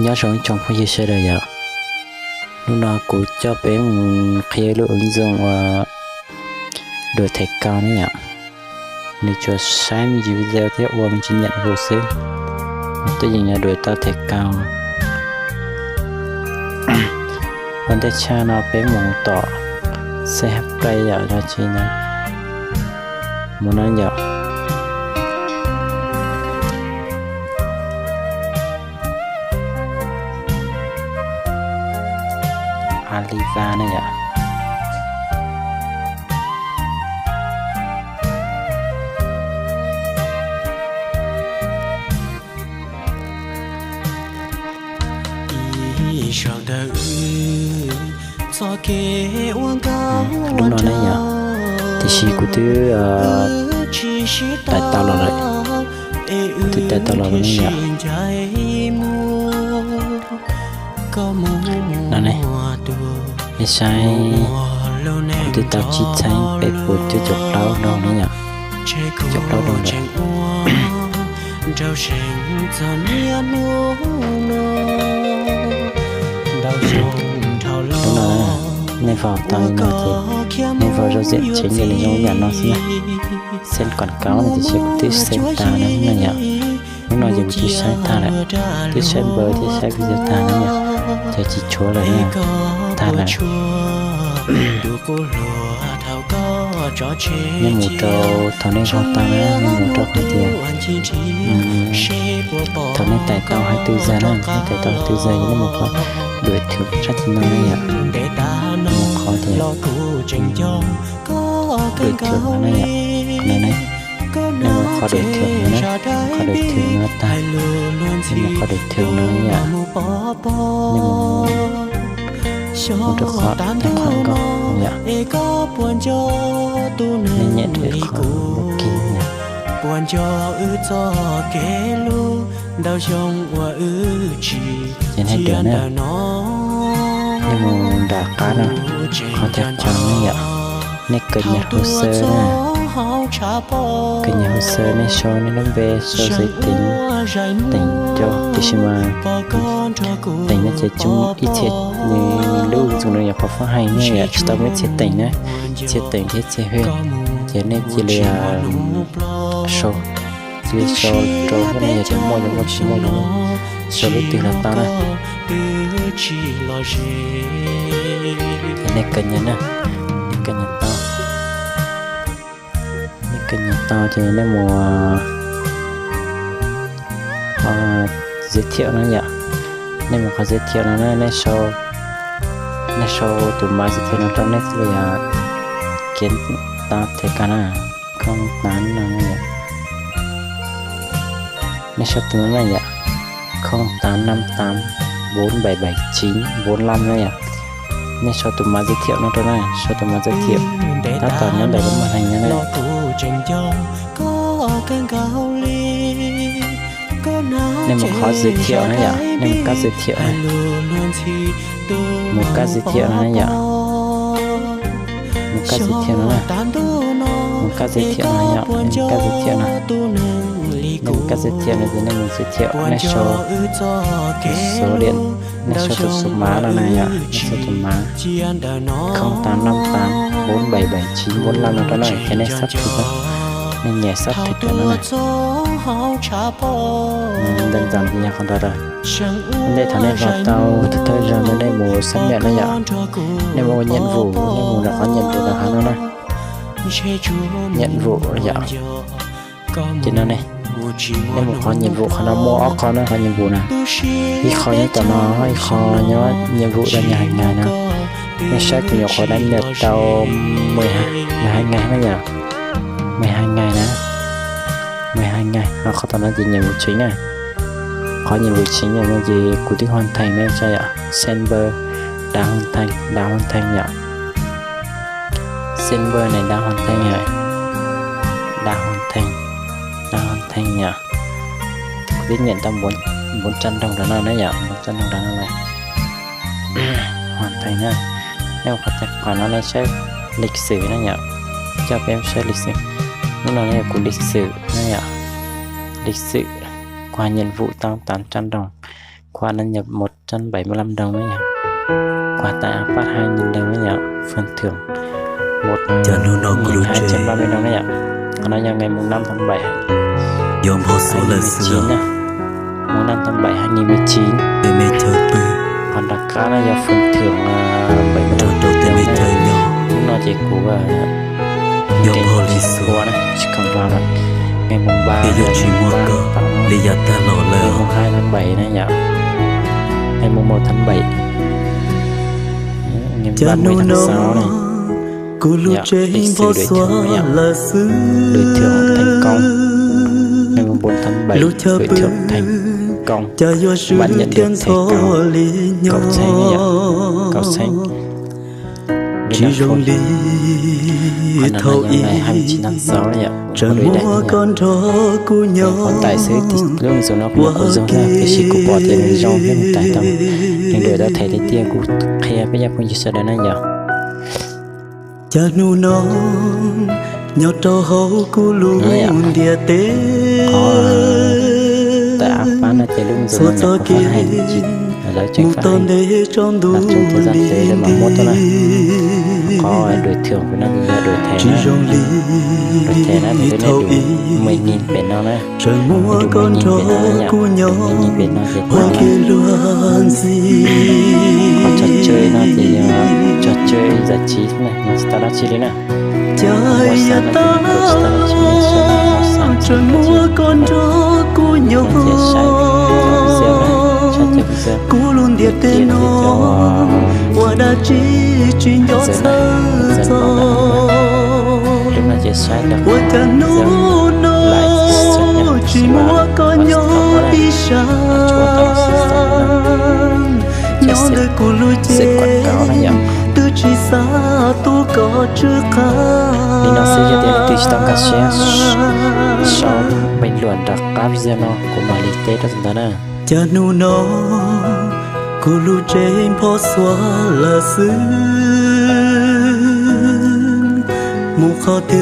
Nyob zoo ib tsoom phooj ywg sawv daws yom, hnub no kuv coj peb mus qhia lub ứng dụng uas đuổi thẻ cào ne yom. Nws tsuas saib me ntsis video thiab ua me ntsis nhiệm vụ xwb, twb yeej yuav đuổi tau thẻ cào. Ua ntej tshaj no peb mus tom C H Play yom, los tsis mus no yom. Alibaba ne yom. Hnub no ne yom, tiam sis kuv twb tais tau los lawm, kuv twb tais tau los lawm ne yom. No ne, nej saib, kuv twb tau tsib txhiab peb puas cuaj caum plaub dau ne yom, cuaj caum plaub dau lawm. Hnub no nej vau tau li no ces nej vau giao diện chính ces nws zoo yam no xwb na. Xem quảng cáo no tiam sis kuv twb xem tas no ne yom. Hnub no ces kuv twb saib tag lawm, twb saib npaw thiab saib video tag no yom, ces tsis tshuav lawm na, tag lawm. Nej mus rau thaum nej vau tau na, nej mus rau qhov tias, thaum nej tais tau hai mươi tư giờ na, nej tais tau hai mươi tư giờ ces nej mus qhov đuổi thưởng sab tim no ne yom, mus qhov tias đuổi thưởng no ne yom, qhov no ne, nej mus qhov đuổi thưởng no na, qhov đuổi thưởng no tag, nej mus qhov đuổi thưởng no yom, nej mus, mus rau qhov tài khoản nkauj yom, nej nyem rau qhov mus kis yom. Ces nej dua na, nej mus nram qab no, qhov tài khoản ne yom, nej cập nhật hồ sơ na. Cập nhật hồ sơ, nej sau nej lub npe, sau giấy tính, tỉnh cho, tiam sis mas tỉnh no ces tsis muaj ib txhia, nws lub ứng dụng no yog qhov phát hành ne yom, tsis tau muaj ib txhia tỉnh na, txhia tỉnh thiab txhia huyện, ces nej cia li sau, cia li sau rau nej yog tias muaj, yog muaj tsis muaj no, sau lub twg los tau na. Ces nej cập nhật na, nej cập nhật tau, nej cập nhật tau ces nej mus giới thiệu no yom, nej mus qhov giới thiệu no na, nej sau, nej sau tus mã giới thiệu no rau nej xwb yom, kiếm tám thẻ cào na, không tám no yom. Nej sau tus no na yom, không tám năm tám bốn bảy bảy chín bốn lăm na yom. Nej sau tus mã giới thiệu no rau na, sau tus mã giới thiệu, tab tom nyob ntawm lub màn hình no na. Nej mus qhov giới thiệu na yom, nej mus cách giới thiệu na, mus cách giới thiệu no na yom, mus cách giới thiệu no na, mus cách giới thiệu no yom, nej mus cách giới thiệu no, nej mus cách giới thiệu no ces nej mus giới thiệu, nej sau số điện, nej sau tus số mã no na yom, nej sau tus mã không tám năm tám bốn bảy bảy chín bốn lăm no rau na, ces nej xác thực, nej nyem xác thực no na. Ntej thaum nej vau tau thawj zaug ntawd nej mus xác nhận na yom, nej mus ua nhiệm vụ, nej mus rau qhov nhiệm vụ rau qhov no na. Nhiệm vụ yom, ces no ne, nej mus qhov nhiệm vụ qhov no muaj ob qho na, qhov nhiệm vụ na, ib qho nyob tom no, ib qho nyob nhiệm vụ do nhà hàng ngày no. Nej saib kuv nyuam qhuav đã nhận tau mười hai ngày na yom, mười hai ngày na, mười hai ngày, ho qhov tom no ces nhiệm vụ chính na. Qhov nhiệm vụ chính no ces kuv twb hoàn thành na, saib yom, xem bơ đã hoàn thành, đã hoàn thành yom. Xem bơ này đã hoàn thành rồi, đã hoàn thành, đã hoàn thành yom. Kuv twb nhận tau bốn trăm đồng rau no na yom, bốn trăm đồng rau no na. Hoàn thành na. Nej mus qhov tài khoản no nej saib lịch sử na yom, coj peb saib lịch sử. Lub no ne yog kuv lịch sử na yom, lịch sử của Hoàn thành nhiệm vụ tăng tám trăm đồng, khóa đăng nhập một trăm bảy mươi lăm đồng đấy nhỉ. Quà tặng phát hai nghìn đồng đấy nhỉ. Phần thưởng một nghìn hai trăm ba mươi đồng đấy nhỉ. Qhov no yog ngày mùng năm tháng bảy, hai nghìn mười chín nhá. Mùng năm tháng bảy hai nghìn mười chín. Qhov nram qab no yog phần thưởng, à, bảy mươi đồng. Lub no ces kuv, à, kev ua na, tsis khoom ua lawm. Ngày mùng ba, ngày mùng ba tháng tám, ngày mùng hai tháng bảy na yom. Ngày mùng một tháng bảy, ngày mùng ba tháng sáu này. Yom, lịch sử đổi thưởng na yom. Đổi thưởng thành công. Ngày mùng bốn tháng bảy, đổi thưởng thành công. Bạn nhận được thẻ cào, cào xe na yom. Cào xe. Qhov no yog ngày hai mươi chín tháng sáu na yom. Kuv daim no yom. Kuv daim xwb, lub ntxuv no kuv yog kuv zoo thiab, tiam sis kuv pom tias nws zoo thiab nws daim tau, nws daim tau thaiv tiag tiag, kuv qhia peb cov phooj ywg sawv daws na yom. Cas hnub no nyob rau hauv kuv lub ntiaj teb, txhua txoj kev mus tau ntev tsaus ntuj li nti, tsis zoo li thaum ub, tseem muaj koj nrog kuv nyob ua ke luag ntxiv. Cas yav tas tseem muaj koj nrog kuv nyob, kuv lub ntiaj teb no ua dab tsi tsis nco txhawj txog. Ua cas hnub no tsis muaj koj nyob ib sab, nyob ntawm kuv lub cev twb tsis xav tu koj tsw qab. Cas hnub no kuv lub tsev npho xuav lawm xwb, mus qhov twg